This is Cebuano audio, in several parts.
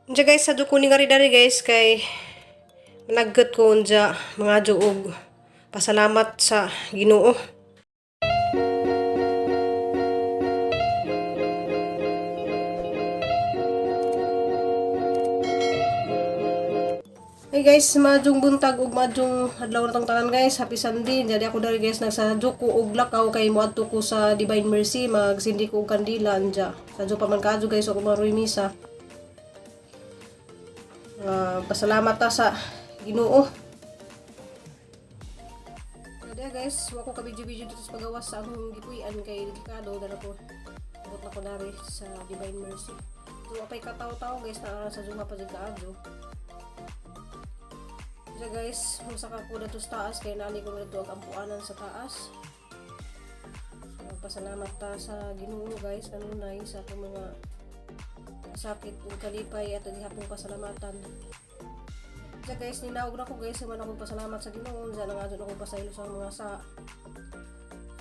Unsa guys, sa ko ni nga dari guys, kay managgat ko unja mga og pasalamat sa Ginoo. Hey guys, maadjong buntag ug maadjong adlaw na tong tanan guys. Happy Sunday. Jadi ako dari guys, nagsadyo ko og lakaw kay moadto ko sa Divine Mercy, magsindi ko og kandila anja. Sadyo pa man kaadyo guys ako maroy misa. Pasalamat ta sa Ginoo. Kaya guys, wa ko ka video-video dito sa pagawas sa among gipuy-an kay delikado dara ko. Abot na ko dari sa Divine Mercy. So, apay kataw-tao guys na sa Zuma pa jud kaadyo. Diya guys, musaka ko dito sa taas kay naani ko dito ang ampuanan sa taas. So, pasalamat ta sa Ginoo guys kanunay sa atong mga sakit ug kalipay at gihapong pasalamatan. Diya guys, ninaog na ko guys, man akong pasalamat sa Ginoo, diya na nga dyan ako pasaylo sa mga sa.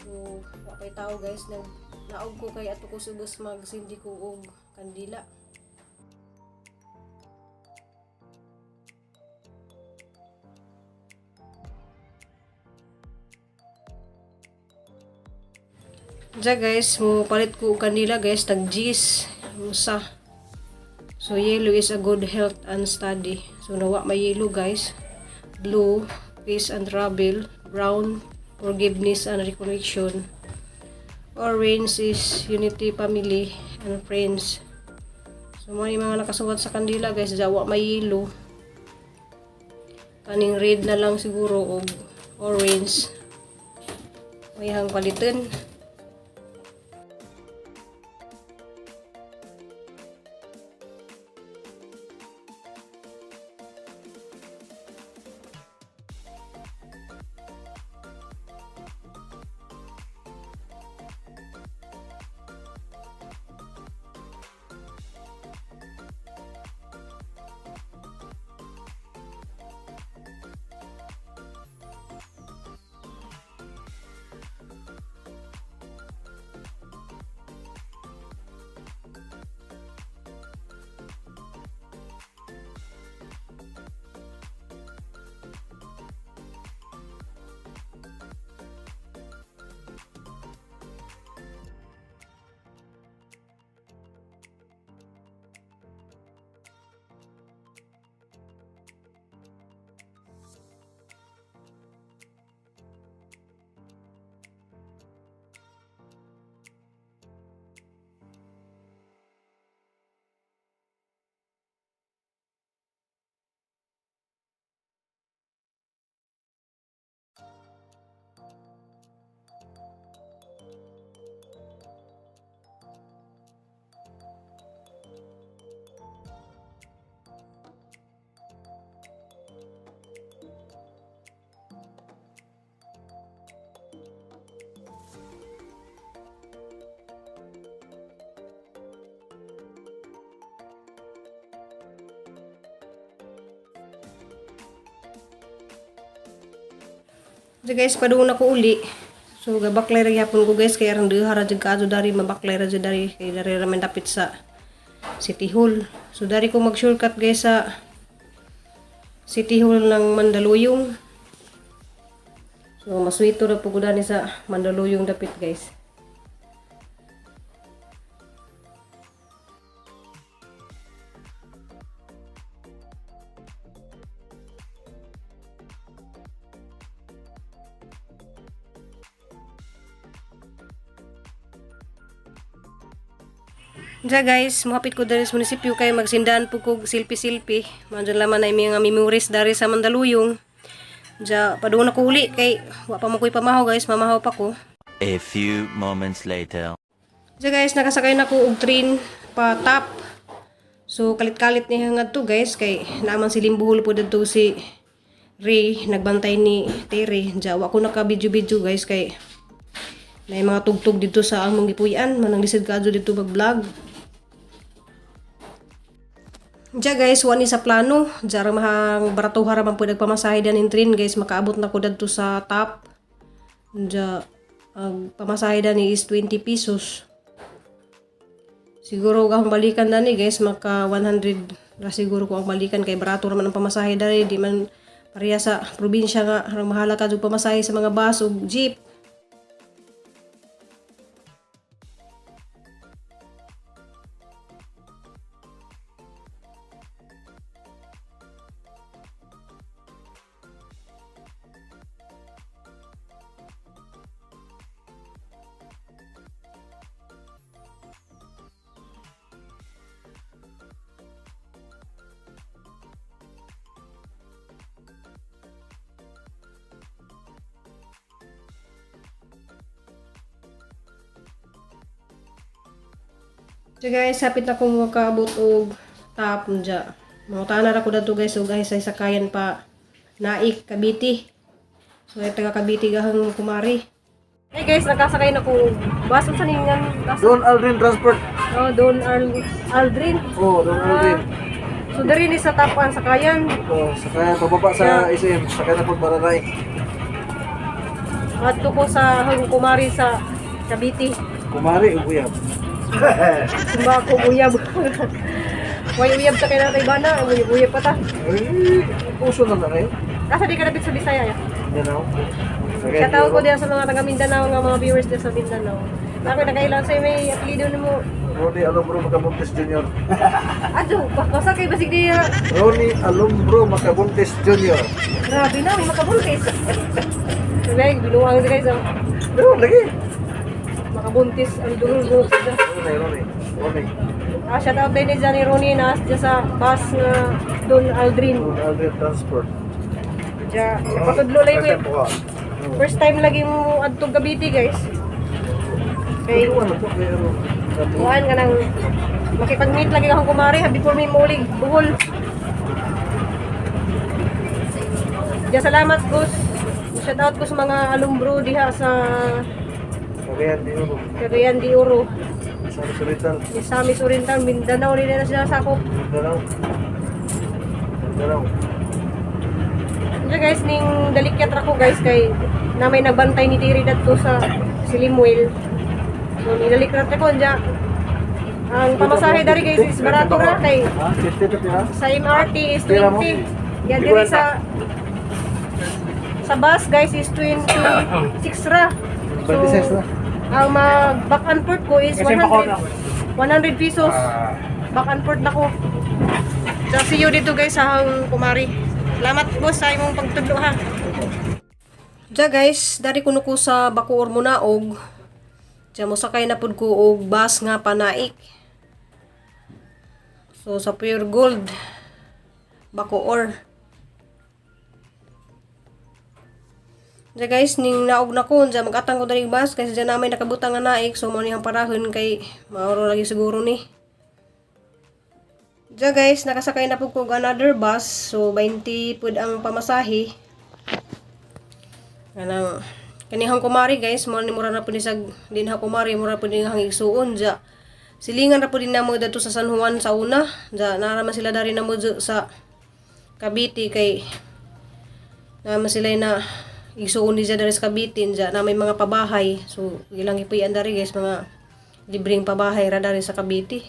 So, wa kay tao guys, nag naog ko kay ato ko subos magsindi ko og kandila. Diya guys, mo palit ko og kandila guys, tag G's, usa. So yellow is a good health and study. So nawa may yellow guys. Blue, peace and travel. Brown, forgiveness and reconnection. Orange is unity, family, and friends. So mga yung mga nakasuwat sa kandila guys, jawa may yellow. Kaning red na lang siguro og orange. May hang palitan. So guys, padung na ko uli. So gabaklay ra gyapon ko guys kay aron duha ra jud kaadto dari, mabaklay ra jud dari kay dari ra man dapit sa City Hall. So dari ko mag shortcut guys sa City Hall ng Mandaluyong. So maswito ra po ko dani sa Mandaluyong dapit guys. Diya guys, mohapit ko diri sa munisipyo kay magsindahan po kog selfie-selfie. Mandyan laman na yung mga memories dari sa Mandaluyong. Diya, padung na ko uli kay wa pa mo ko'y pamahaw guys, mamahaw pa ko. A few moments later. Diya guys, nakasakay na ko og train pa top. So kalit-kalit niya ngadto guys kay naaman si Limbuhol po didto si Ray nagbantay ni Terry. Diya wa ko naka video-video guys kay may mga tugtog dito sa among gipuy-an, manang lisod kaadto dito mag-vlog. Diya guys, wa ni sa plano. Diya ra mahang baratuha ra man pud nagpamasahe dan train guys, makaabot na ko dadto sa top. Diya ang pamasahe dani is 20 pesos. Siguro akong balikan dani guys, maka 120 Ra siguro ko ang balikan kay barato raman ang pamasahe diri, di man pareha sa probinsya nga harang mahala ka jud pamasahe sa mga bus ug jeep. So guys, hapit na kong makaabot og top dya. Mangutana ra ko dadto guys og ay sa sakayan pa Naik, Cavite. So ay taga Cavite gahang kumari. Hey guys, nakasakay na ko bus unsa ning bus? Don Aldrin Transport. Oh, Don Aldrin. Oh, Don Aldrin. So diri ni sa top ang sakayan. Oh, sakay pababa sa SM, sakay na pagbaranay. Adto ko sa hang kumari sa Cavite. Kumari ug uyab. Simba ko uyab. Way uyab ta kay natay bana, uyab pa ta. Ay, uso na na ngayon. Asa di ka napit sa Bisaya ya? Mindanao. Sakay Shout out ko diyan sa mga taga Mindanao nga mga viewers diyan sa Mindanao. Ako nakailan sa may apelyido nimo. Ronnie Alumbro Macabuntes Jr. Adto, basta kay basig di Ronnie Alumbro Macabuntes Jr. grabe na may makabuntis. Sabi, binuang si guys. Oh. Pero lagi. Makabuntis ang dulo. Ronnie, Ronnie. Ronnie. Ah, shout out din ni Johnny Ronnie na diyan sa bus nga Don Aldrin. Don Aldrin Transport. Diya, napatudlo lang ko. First time po ka. First time lagi mo adto Cavite, guys. Kay Ano to? Pero kuan ka nang makipag-meet lagi akong kumari ha before may mulig buhol. Ya salamat Gus. Shout out ko sa mga alumbro diha sa Cagayan de Oro. Cagayan de Oro, Sa Oriental. Misamis Oriental, Mindanao rin na sila sakop. Mindanao. Mindanao. Diya guys, ning dalikyat ra ko guys kay na may nagbantay ni Tiri dadto sa Silimuel. So nidalikyat ko diya. Ang pamasahe dari guys is barato ra kay Ha? 50 to pira? sa MRT is Pira mo? 20. Yan diri sa bus guys is 26 ra. 26 na. Ang mag back and forth ko is 100 100 pesos. Back and forth na ko. So see you dito guys sa hang kumari. Salamat boss sa imong pagtudlo ha. Ja guys, dari kuno ko sa Bacoor Munaog. Diya mo sakay na pud ko og bus nga panaik. So sa Pure Gold Bacoor. Diya guys, ning naog na ko, diya magatang ko diri bus kasi diya namay nakabutang nga naik, so mao ni ang parahon kay maoro lagi siguro ni. Diya guys, nakasakay na pud ko og another bus, so 20 pud ang pamasahe. Kanang kanihang kumari guys, mao ni mura na pud ni sag dinha kumari, mura pud ni hang igsuon diya. Silingan ra pud din namo dadto sa San Juan sa una, diya nara man sila dari namo sa Cavite kay naman sila na igsuon ni dyan dari sa Cavite dyan na may mga pabahay, so ilang ipuyan dari guys, mga libreng pabahay ra dari sa Cavite.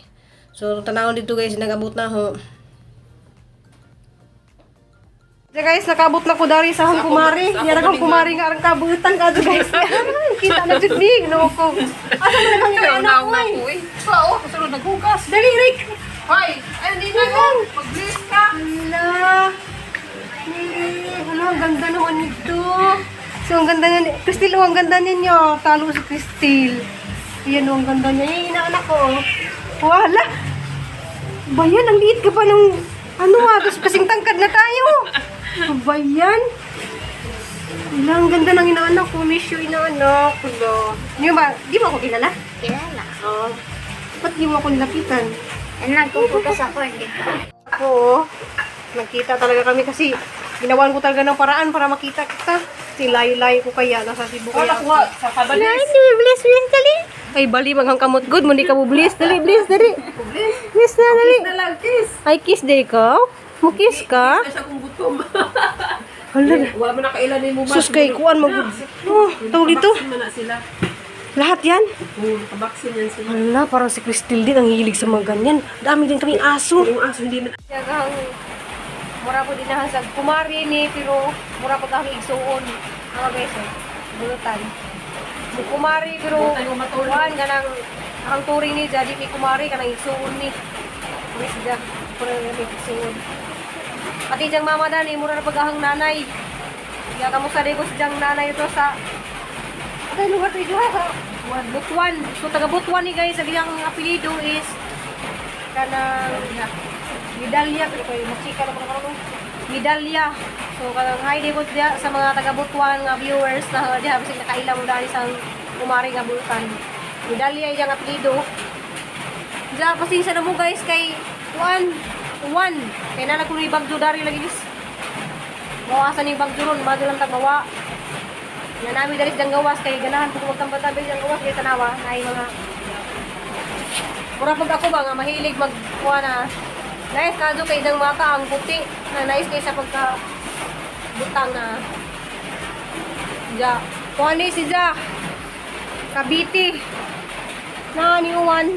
So tanawon dito guys, nagabot na ho. Ja guys, nakabot na ko dari sa hang kumari. Yan ang kumari nga arang kabutan ka guys. Kita na jud ni no ko. Asa man ang anak ko eh. Oo, kasunod naghugas. Dali Rick. Hoy, ay hindi na yun. Mag-bless ka. Hala. Eh, hala, ang ganda naman nito. So, ang ganda niya. Cristil, oh, ang ganda ninyo. Talo si Cristil. Ayan, oh, ang ganda niya. Yung inaanak ko, oh. Wala. Ba yan, ang liit ka pa ng... Ano ah, tapos kasing tangkad na tayo. Ba yan? Hala, ang ganda ng inaanak ko. Miss you, inaanak. Hala. Di ba, di mo ako kilala? Kilala. Oo. Ba't di mo ako nilapitan? Eh, nagpupukas ako, hindi ko. Oo. Nagkita talaga kami kasi ginawan ko talaga ng paraan para makita kita. Kasi layo-layo ko kaya, nasa Cebu Oh, kaya. nakuha sa kabalis. Ay, bless, bless, dali. Ay, bali, maghangkamot. Good, mundi ka mo bless. Dali, bless, dali. Bless na, dali. Na lang, kiss. Ay, kiss day ka? Mukis ka? Na siya kung gutom. Hala. Wala man nakailan ni mo. Sus, kay kuan mag... Oh, tawag dito. Man na sila. Lahat yan? Oo, nakabaksin yan sila. Wala, parang si Cristel din ang hilig sa mga ganyan. Dami din kaming aso. Yung aso hindi na. Yagang mura po din na sa kumari ni pero mura po kami igsuon. Mga guys, oh, bulutan. Kumari pero Tayo matulog. kuan kanang ang turing ni jadi mi kumari kanang igsuon ni. Wis ja puro na igsuon. Pati jang mama dani mura na pagahang nanay. Ya kamusta di ko si jang nanay ito sa Atay lugar to ijuha sa Butuan. So taga Butuan ni guys, ang iyang apelyido is kanang medalya pero kay machika na mga karon medalya. So kanang hi di ko diya sa mga taga Butuan nga viewers na diha bisag nakaila mo dali sang kumari nga bulutan. Medalya iyang apelyido. Diya pasensya na mo guys kay kuan uwan kay nana kuno bagyo dari lagi guys. Mawasan yung bagyo ron, bago lang tagbawa. Na nami dali sa gawas kay ganahan ko magtambal-tambal sa gawas kay tanawa ay mga Mura pag ako ba nga mahilig magkuha na nais kadto kay idang mata ang puti na nais kay sa pagka butang na ja kuha ni si Ja Cavite na ni Uwan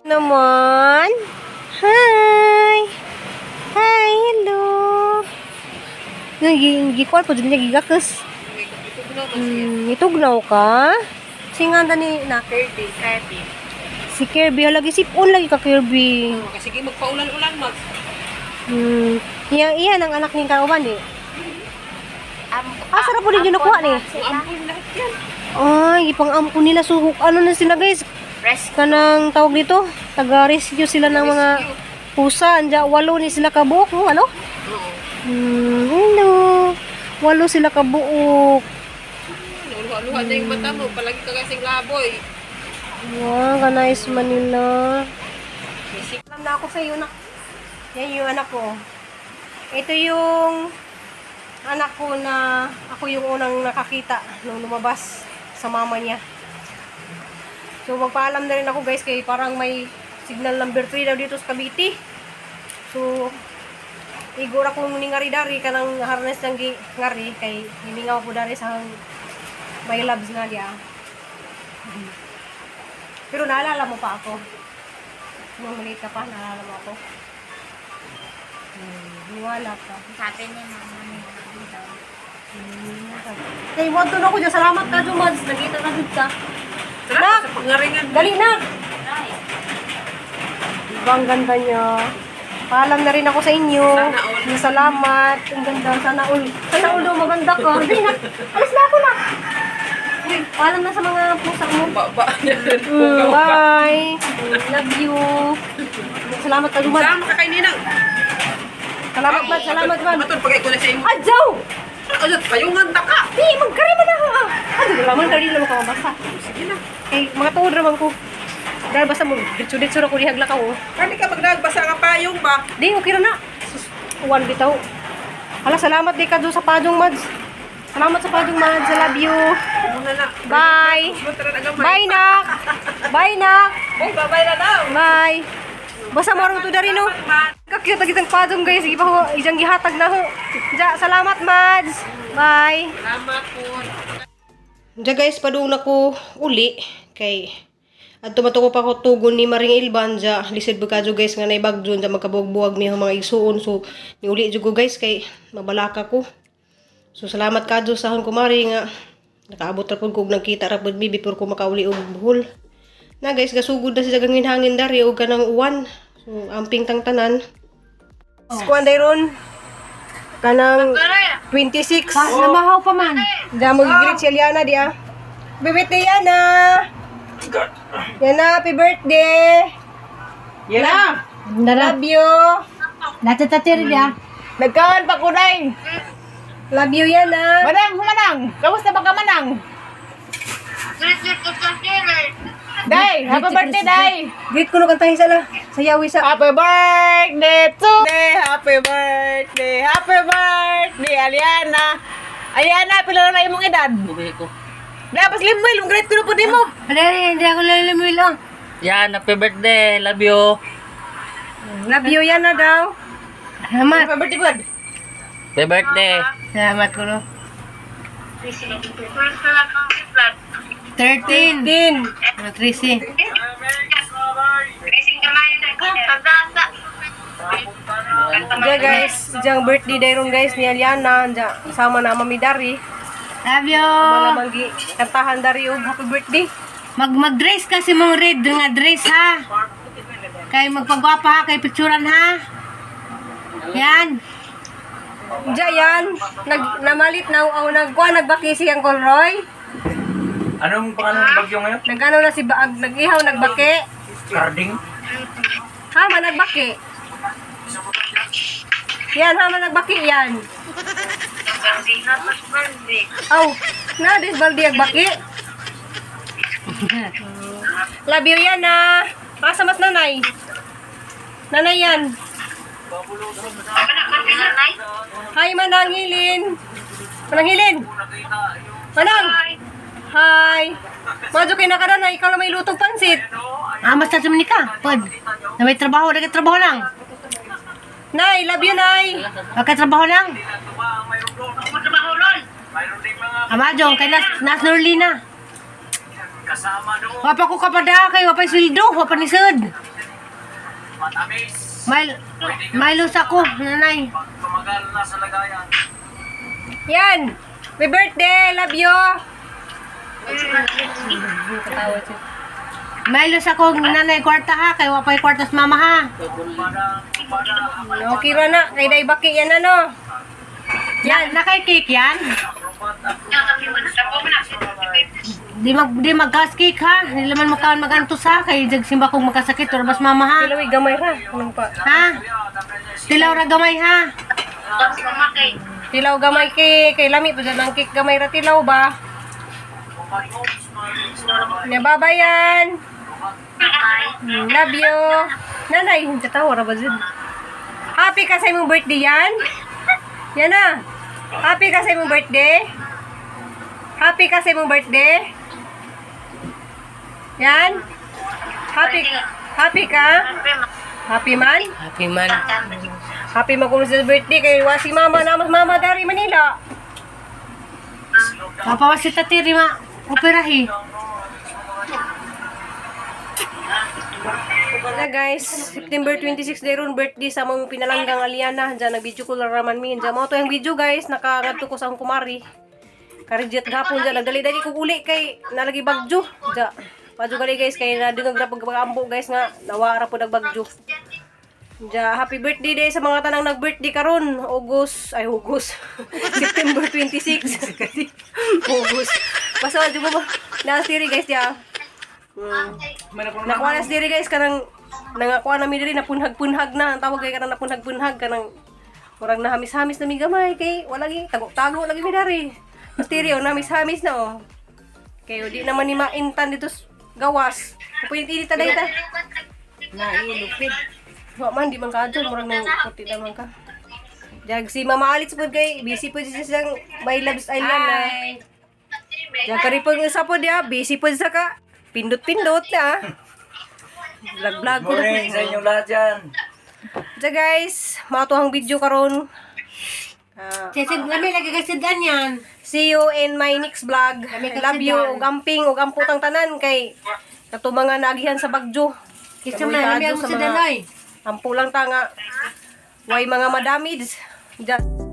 naman. Hi, hi, hello. Nagigikuan po dyan niya gigakas. Itugnaw ka? Singanda ni na. Kirby, Kirby. Si Kirby, lagi sipon lagi ka Kirby. Kasi sige, magpaulan-ulan, mag. Iya, iya ang anak ni kauban di. Ah, sarap po din yung nakuha ni. Ampun lahat yan. Ay, ipang-ampon nila suhok. Ano na sila guys? Rescue. Kanang tawag dito, taga-rescue sila ng mga pusa. Anja, walo ni sila kabuok, no? Ano? Oo. Hello. Walo sila kabuok. Luha-luha na yung mata mo. Palagi ka kasing laboy. Wow, ka-nice Manila. Alam na ako sa iyo, nak. Yan yung anak ko. Ito yung anak ko na ako yung unang nakakita nung lumabas sa mama niya. So magpaalam na rin ako guys kay parang may signal number 3 daw dito sa Cavite. So igor akong ningari dari kanang harness ng gi ngari kay himingaw ko dari sa my loves na diya. Pero naalala mo pa ako. Nung maliit ka pa, naalala mo ako. Wala pa. Sabi ni mama ni mama daw. Hey, want to know ko dyan. Salamat ka, Jumads. Nakita na dyan ka. Salamat sa pangaringan. Dali na! Diba ang ganda niya? Paalam na rin ako sa inyo. Sana all. Salamat. Ang ganda. Sana all. Sana all daw maganda ka. Dali na. Alis na ako na. Uy, paalam na sa mga pusa mo. Ba, ba. Bye. Love you. Salamat ka, Jumads. Sama ka kay Ninang. Salamat, man. Salamat, man. Matun, pagay ko na sa imo. Adyaw! Ano, payungan ta ka. Di, magkari man na ha. Adyaw, naman kari naman ka mabasa. Sige na. Kay mga tuod raman ko. Dahil basta mo, ditso-ditso ra ko dihagla ka oh. Kani ka magnagbasa nga payong ba? Di, okay ra na. Sus, uwan bitaw. Hala, salamat di ka doon sa padong, Mads. Salamat sa padong, Mads. I love you. Muna na. Bye. Sulod na agamay. Bye, nak. Bye, nak. Oy, babay na daw. Bye. Basta marong to dari, no? Kakute ang itang padong, guys. Sige pa ho. Ijang gihatag na ho. Ja, salamat, Mads. Bye. Salamat po. Diya guys, padung na ko uli kay adto man to ko pa ko tugon ni Maring Ilban dya lisod ba kadyo guys nga naibagyo dya magkabuwag-buwag mi ang mga igsuon, so niuli jud ko guys kay mabalaka ko. So salamat kadyo sa akong kumari nga nakaabot ra pud ko og nagkita ra pud mi before ko makauli og Bohol. Na guys, gasugod na siya gangin hangin dari og kanang uwan. So amping tang tanan. Kuan dayron kanang 26. Namahaw pa man. Diyan mag-greet si Eliana di ah. Happy birthday, Yana! Yana, happy birthday! Yana. Love you! Natatatir niya. Nagkaan pa kunay. Love you, Yana! Manang, humanang. Kamusta ba ka manang? Day, happy birthday, Day. Greet ko no kantahin sala. Sayawi sa... Happy birthday to Happy birthday, happy birthday, Aliana. Aliana, pila na imong edad? Bubi ko. Dapat limuel, great ko na po nimo. Hindi ako lalamuil ah. Yan, happy birthday. Love you. Love you, Yana daw. Happy birthday, God. Happy birthday. Salamat ko no. 13. 10. Mga 13. Diya guys, diyang birthday dayron guys ni Aliana, diya sama na Mami Dari. Love you. Malamang gi kantahan dari og happy birthday. Mag-dress kasi mong red nga dress ha. Kay magpagwapa ha, kay picturean ha. Yan. Diya yan, nag namalit na aw nagkuha nagbaki si Uncle Roy. Anong pangalan ng bagyo ngayon? Nagano na si Baag, nag-ihaw nagbaki. Carding? Ha, man nagbaki. Yan, ha, man nagbaki yan. Aw, na dis baldi agbaki. Love you yan ah. Asa mas nanay? Nanay yan. Hi, Manang Hilin. Manang Hilin. Manang. Hi. Madyo kay nakaranay, ikaw na may lutong pansit. Ah, basta sa ka. Pod. Na may trabaho, nagkatrabaho lang. Nay, love you, Nay. Nagkatrabaho lang. Ama, Jong, kay nas Norlina. Wapa ko kapada kay wapa sweldo, wapa ni sud. May Milo sa ko, nanay. Yan. May birthday. Love you. Milo sa ko nanay kwarta ha, kay wapa kwarta sa mama ha. Okay ra na. Kay day baki yan ano. Yan, nakay cake yan. Di mag gas cake ha. Di laman makaon magantos ha kay jag simba kong makasakit or mas mama ha. Tilawi gamay ra. Anong pa? Ha? Tilaw ra gamay ha. Tilaw gamay kay lami pa dyan ang cake gamay ra tilaw ba? Ne babayan. Love you. Nanay, hindi tawa ra ba dyan? Happy ka sa imong birthday yan? Yan na. Happy ka sa imong birthday? Happy ka sa imong birthday? Yan? Happy happy ka? Happy man? Happy man. Happy man kung sa birthday kay wa si mama na mas mama dari Manila. Papawas si Tati Rima. Operahi. Na guys, September 26 day ron birthday sa mong pinalanggang Aliana. Diyan nag-video ko lang raman mi. Diyan mo to yung video guys, nakaradto ko sa akong kumari. Karijit gapon diyan nagdali-dali ko uli kay nalagi bagyo. Diyan. Padyo gali guys kay nadungag ra pag guys nga nawa ra pud ang bagyo. Diyan, happy birthday day sa mga tanang nag-birthday karon. August, ay August. September 26. August. Basta di ba ba? Nasa guys diyan. Nakuha na sa diri guys kanang nangakuha na mi diri napunhag-punhag na ang tawag kay kanang napunhag-punhag kanang murag nahamis-hamis na mi gamay kay wala gi tago-tago lagi mi dari. Mas diri oh nahamis-hamis na oh. Kay di naman ni maintan dito gawas. Puwede ta dayta. Nailupid. Wa man di man ka adto murag nang puti na man ka. Jag si Mama Alex pud kay busy pud siya siyang My Loves Island na. Jag kari pud sa pud ya busy pud sa ka. Pindot-pindot na. Vlog-vlog ko. Morning sa inyong lahat dyan. So guys, matuhang video karon. Ah, Sisig lami lagi kasidan yan. see you in my next vlog. Kami I love you kasidan. ug amping ug amputang tanan kay kato mga naagihan sa bagyo. Kisa man lami ang Sa mga- sidanoy. Ampo lang ta nga way mga madamage. Diyan.